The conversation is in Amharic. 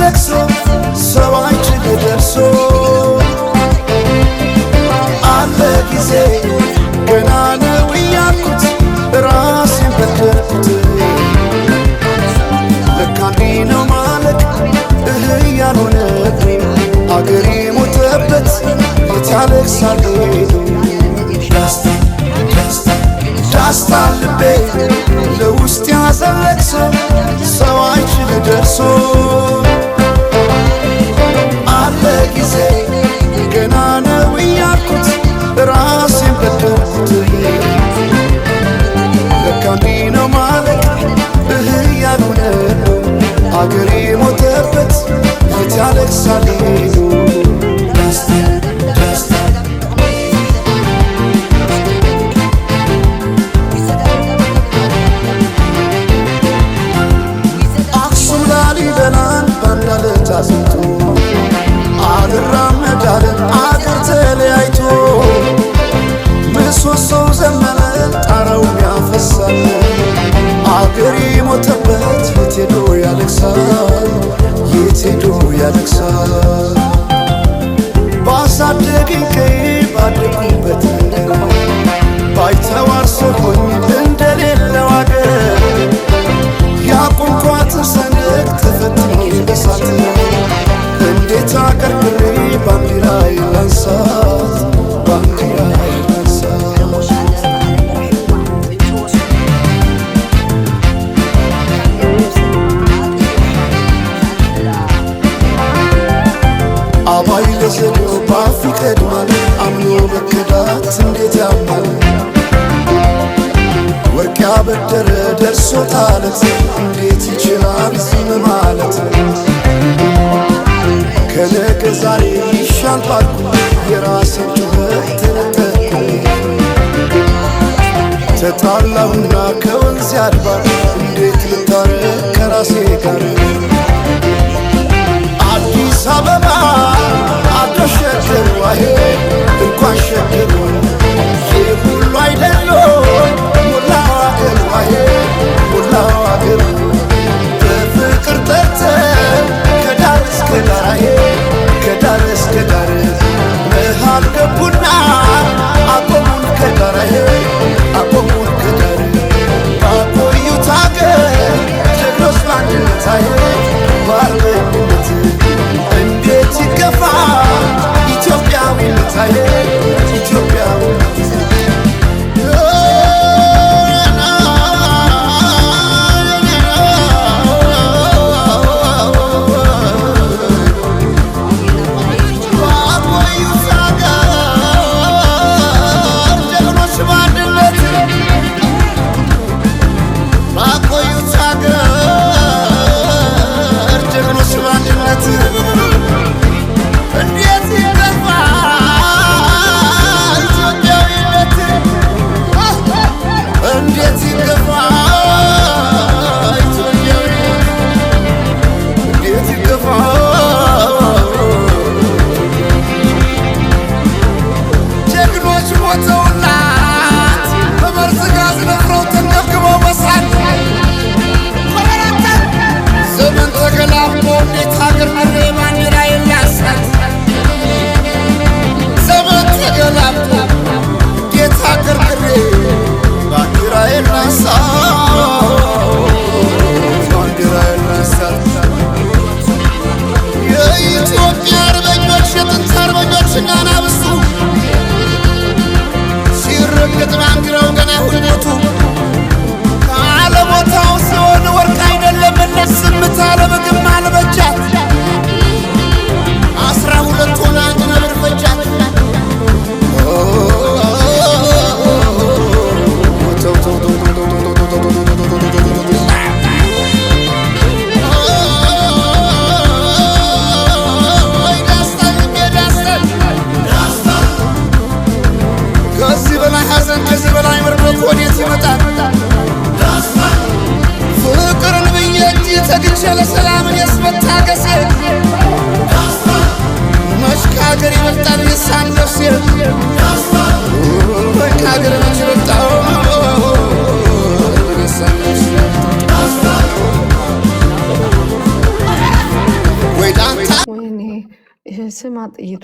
ለቅሶ ሰው አይችል ደርሶ አለ ጊዜ ገና ነው እያልኩት ራሴን በደልኩት ለካ እንዲህ ነው ማለቅ እህ ያልሆነብኝ አገሬ ሞተበት የት ያለቅሳል ሄዶ ዳስታ ዳስታ ዳስታ ልቤ ለውስጥ ያዘን ለቅሶ ሰው አይችል ደርሶ አለ ጊዜ ገና ነው እያልኩት ራሴን በደልኩት ለካ እንዲህ ነው ማለቅ እህ ያልሆነብኝ አገሬ ሞተበት የት ያለቅሳል ሄዶ ዳስታ ዳስታ አክሱም ላሊበላን ባንድ አለት አጽንቶ አልራመድ አለ አገር ተለያይቶ ምሰሶው ዘመነ ጣራው ያፈሳል አገሬ ሞተበት የት ሄዶ ያለቅሳል የት ሄዶ ያለቅሳል ባሳደገኝ ቀዬ ባደኩበት መንደር ባይተዋር ሰው ሆኜ እንደሌለው አገር ያቆምኳትን ሰንደቅ ተፈትኜ በሳት እንዴት አቀርቅሬ ባንዲራዬን ላንሳት ባንዲራዬን ላንሳት አባይ ለዘዴው ባፍ ይቀድማል አምኖ መከዳት እንዴት ያማል ወርቅ ያበደረ ደርሶታለት እንዴት ይችላል ዝም ማለት ከነገ ዛሬ ይሻል ባልኩ የራሴን ጩኸት ተነጠቅኩ ተጣላሁና ከወንዝ ያድባር እንዴት ልታረቅ ከራሴ ጋር አዲስ አበባ አዶ ሸገር ዋሄ እንኳን ሸገር ይህ ሁሉ አይደሎ ሞላው አገር ዋሄ ሞላው አገር በፍቅር ጠርተን ከዳር እስከ ዳር አሄ ከዳር እስከ ዳር መሃል ገቡና አቆሙን ከዳር አሄ አቆሙን ከዳር ባቆዩት አገር ጀግኖች በአንድነት አሄ በአርበኝነት እንዴት ይገፋ ኢትዮጵያዊነት አሄ ኢትዮጵያዊነት ባቆዩት አገር ጀግኖች በአንድነት ባቆዩት አገር ጀግኖች በአንድነት እንዴት ይገፋ ኢትዮጵያዊነት እንዴት ይገፋ ኢትዮጵያዊነት እንዴት ይገፋ ጀግኖች ሞተውላት በመርዝ ጋዝ ነፍረው ተንገብግበው በሳት ዘመን ተገላብጦ እንዴት ሀገር ምሬ ባንዲራ የላሳት ዘመን ተገላብጦ እንዴት ሀገር ምሬ ባንዲራ የላሳት ባንዲራ የላሳት የኢትዮጵያ አርበኞች የጥንት አርበኞች አናብስቱ ሲረገጥ ባንዲራው ገና ሁልሞቱ ካለቦታው ሲሆን ወርቅ አይደለም ዝምታ ለምግብ አልበጃት 12 ሆነ አንድ ነብር ፈጃት። ተው ተው ተው ተው ተው ተው ተው ተው ተው ተው ከዚህ በላይ ሐዘን ከዚህ በላይ መርዶት ወዴት ይመጣል? ፍቅርን ብዬ እንጂ ተግቼ ለሰላም እኔስ መታገሴ መች ከሀገር ይበልጣል የሳን ነፍሴ ከሀገር መች ይበልጣል የሳን ነፍሴ ስማ ጥይቱ።